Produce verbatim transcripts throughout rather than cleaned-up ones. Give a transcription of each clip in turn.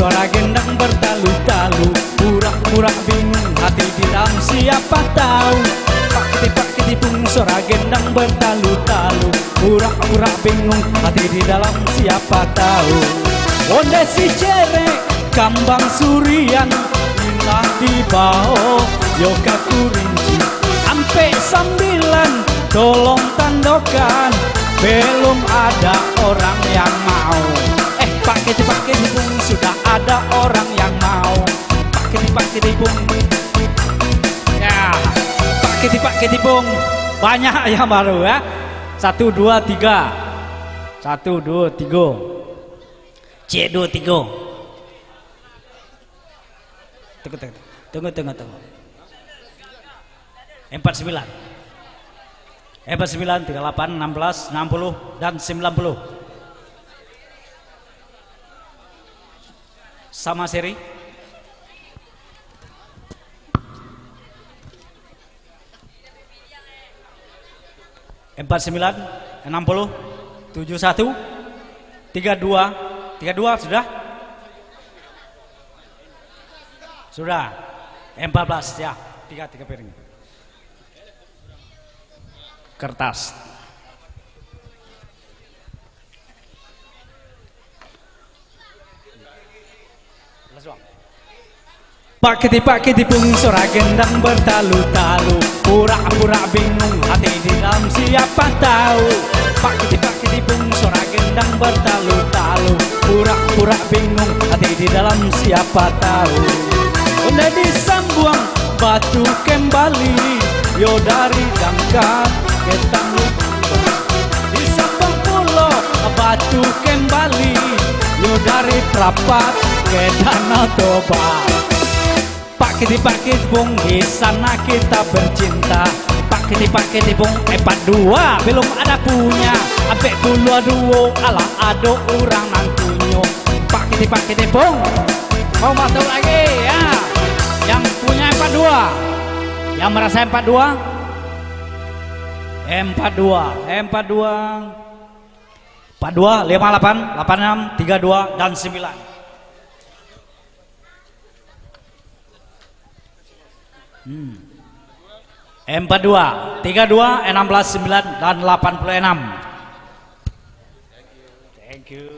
Suara gendang bertalu-talu, pura-pura bingung hati di dalam, siapa tahu. Pak Kiti, Pak Kiti, bung, suara gendang bertalu-talu, pura-pura bingung hati di dalam, siapa tahu. Onde si Cerek, Kambang Surian, ilah di bawah, yo ka Kurinci. Ampek sambilan, tolong tandokan, belum ada orang yang mau. Eh, Pak Kiti, Pak Kiti, bung, sudah ada orang yang mau. Pak Kiti, Pak Kiti, bung. Ya, Pak Kiti, Pak Kiti, bung. Banyak yang baru, ya. Satu, dua, tiga. Satu, dua, tiga. Cek, dua, tiga. Tunggu, tunggu, tunggu, tunggu, tunggu. Empat sembilan. Empat sembilan, tiga lapan, enam belas, enam puluh, dan sembilan puluh. Sama seri. Empat sembilan, enam puluh, tujuh satu, tiga dua, tiga dua sudah? Sudah. Empat belas, ya. Tiga, tiga piring. Kertas. Pak Kiti, Pak Kiti, bung, suara gendang bertalu-talu, pura-pura bingung hati di dalam, siapa tahu. Pak Kiti, Pak Kiti, bung, suara gendang bertalu-talu, pura-pura bingung hati di dalam, siapa tahu. Onde di Sambuang Batu Kembali, yo dari Dangka ke Tangluk. Di Sambuang pulo Batu Kembali, yo dari Prapat ke Danau Toba. Pak Kiti, Pak Kiti, bung, di sana kita bercinta. Pak Kiti, Pak Kiti, bung, empat dua belum ada punya. Ampek puluah duo, alah ado urang nan punyo. Pak Kiti, Pak Kiti, bung. Mau masuk lagi, ya. Yang punya empat dua. Yang merasa empat dua? Empat dua, empat dua. Empat dua, lima lapan, lapan enam, tiga dua, dan sembilan. Hmm. Empat dua, tiga dua, enam belas, sembilan, dan lapan puluh enam. Thank you.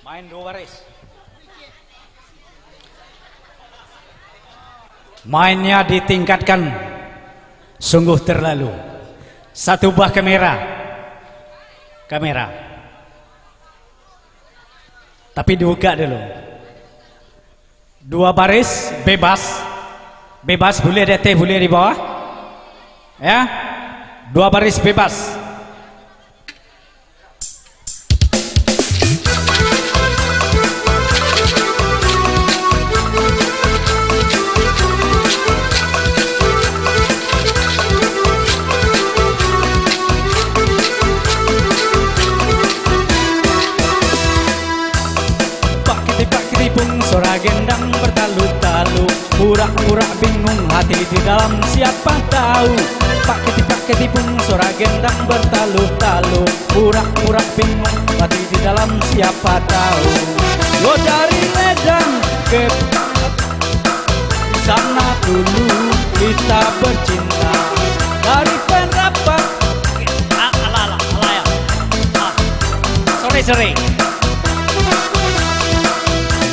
Main dua baris. Mainnya ditingkatkan, sungguh terlalu. Satu buah kamera. Kamera. Tapi dibuka dulu. Dua baris bebas. Bebas, buliah di ateh, buliah di bawah. Ya. Dua baris bebas. Pak Kiti, Pak Kiti, bung, suara gendang bertalu-talu, pura-pura bingung hati di dalam, siapa tahu. Pak Kiti, Pak Kiti, bung, suara gendang bertalu-talu, pura-pura bingung hati di dalam, siapa tahu. Lo dari Ledang ke Di sana dulu kita bercinta. Dari Pendapat. Ah, alah, alah, alah, ya. Ah, sorry, sorry.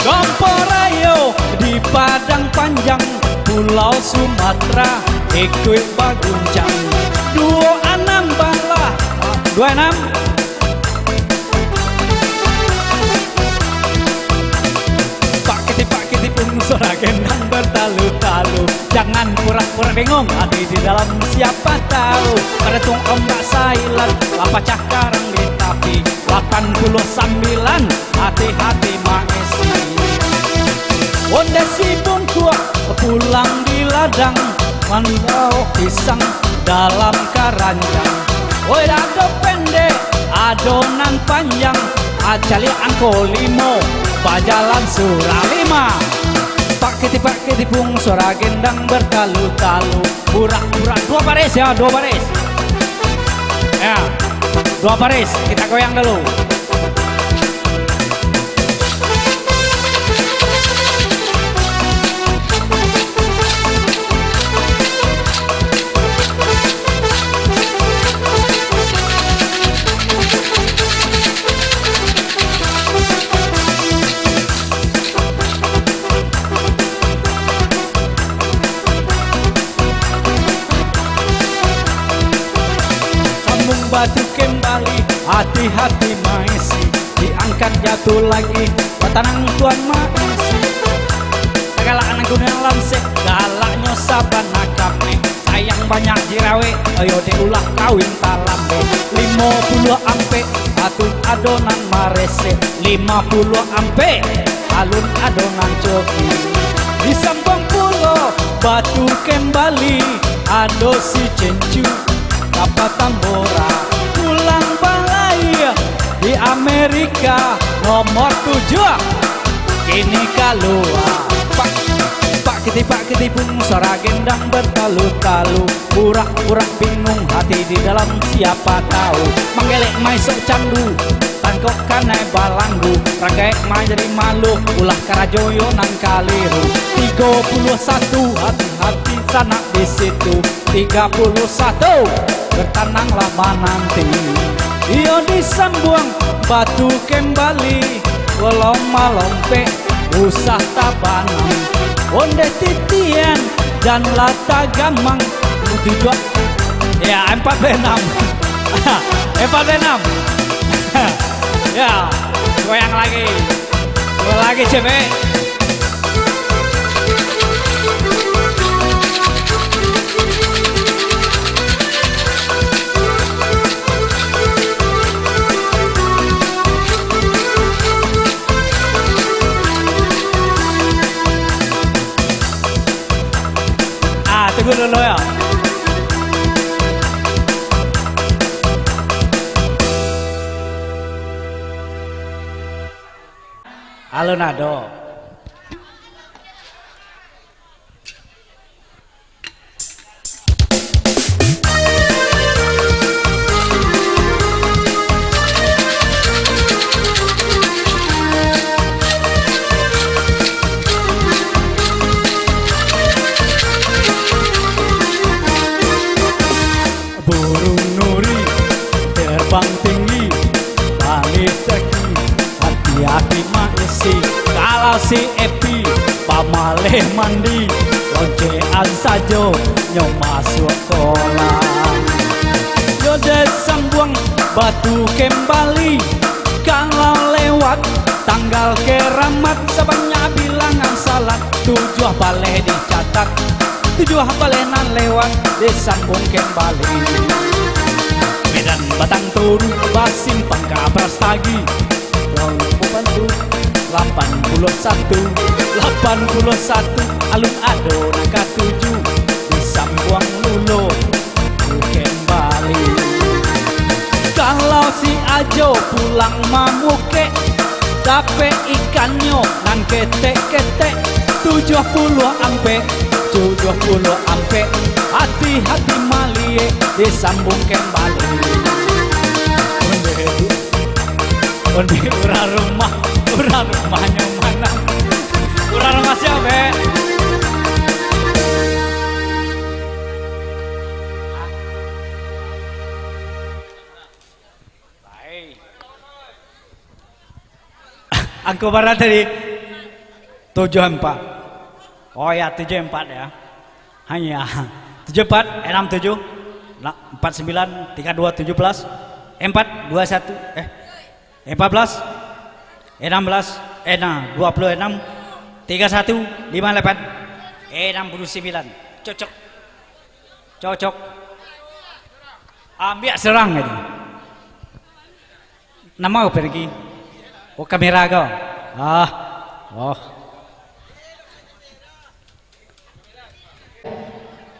Gompo Rayo di Padang Panjang, Pulau Sumatera, ikuik baguncang. Duo anam balah. Ah, dua anam. Pak Kiti, Pak Kiti, bung, suara gendang bertalu-talu. Jangan pura-pura bingung, hati di dalam siapa tahu. Pada tung ombak Thailand, lah pacah karang di tapi. Lapan puluh sambilan, hati-hati maesi. Onde si Bungkuak pulang di ladang, mandaok pisang dalam karanjang. Oi, ado pendek, ado nan panjang, acaliak angko limo, bajalan surah lima. Pak Kiti, Pak Kiti, bung, suara gendang bertalu-talu. Pura-pura, dua baris ya, dua baris. Ya. Dua baris, kita goyang dulu. Sambung batu kembali, hati-hati maisi, diangkat jatuh lagi, batanang tuan maisi. Tagalak anak gunung lansek, galaknyo sabana kami. Sayang banyak jerawek, ayo dek ulah kawin talambek. Limo puluah ampek, atun ado nan maresek. Lima puluah ampek, alun ado nan coki. Disambuang pulo batu kembali, ado si Cencu, Papa Tambora, pulang balai di Amerika, nomor tujuah, kini kalua. Pak, pak kiti, pak kiti, pung suara gendang bertalu-talu. Burak-burak bingung hati di dalam, siapa tahu. Manggelek maisok candu, tangkok kanai balanggu. Ragaek manjadi malu, ulah karajo yo nan kaliru. Tigo puluah satu, hati-hati sanak di situ. Tiga puluah satu, bertananglah mananti. Iyo disambuang batu kembali, walau malompek usah tabanam. Onde titian, jan lah tagamang. Tujuah. Ya, empat puluh enam. Empat puluh enam. Ya, goyang lagi. Goyang lagi, cewek. Ah, tunggu dulu yo. Alun ado. Burung nuri terbang tinggi, balik teki, hati-hati maisi. Kalau si Epi pamaleh mandi, loncekan sajo nyo masuak kolam. Yo deh sambuang batu kembali, kalau lewat tanggal keramat, sabanyak bilangan salat, tujuah baleh dicatat, tujuah baleh nan lewat disambung kembali. Medan Batang Toru, basimpang ka Brastagi, Pulau Pembantu, lapan puluh satu, lapan puluh satu, alun ado nan katuju, disambuang lulo kembali. Kalau si Ajo pulang mamukek, dapek ikannyo nan ketek-ketek, tujuah puluah ampek, tujuah puluah ampek, hati-hati maliek, disambung kembali. Onde, onde urang rumah, urang rumahnyo mano? Urang rumah sia, Bek? Baik. Angko bara tadi? Tujuah empat. Oh ya, tujuah empat ya. Hanya tujuah empat, enam tujuh, la-, empat sembilan, tiga dua tujuh belas, empat dua satu, eh, empat belas, enam belas, eh, nah, dua puluh enam, tiga satu, lima delapan, enam puluh sembilan. Cocok. Cocok. Ambiak surang itu. Namo pergi? Oh, kamera ko. Ah. Oh.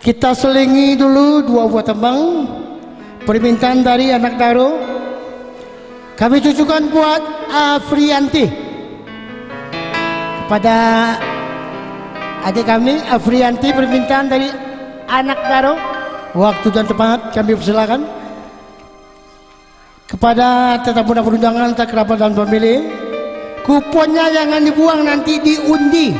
Kita selingi dulu dua buah tembang permintaan dari anak Daro. Kami tujukan buat Afrianti. Kepada adik kami, Afrianti, permintaan dari anak Daro. Waktu dan tempat kami persilakan. Ke-, Pada tetamu dan perundangan, tak kerabat dan pemilih, kuponnya jangan dibuang, nanti diundi.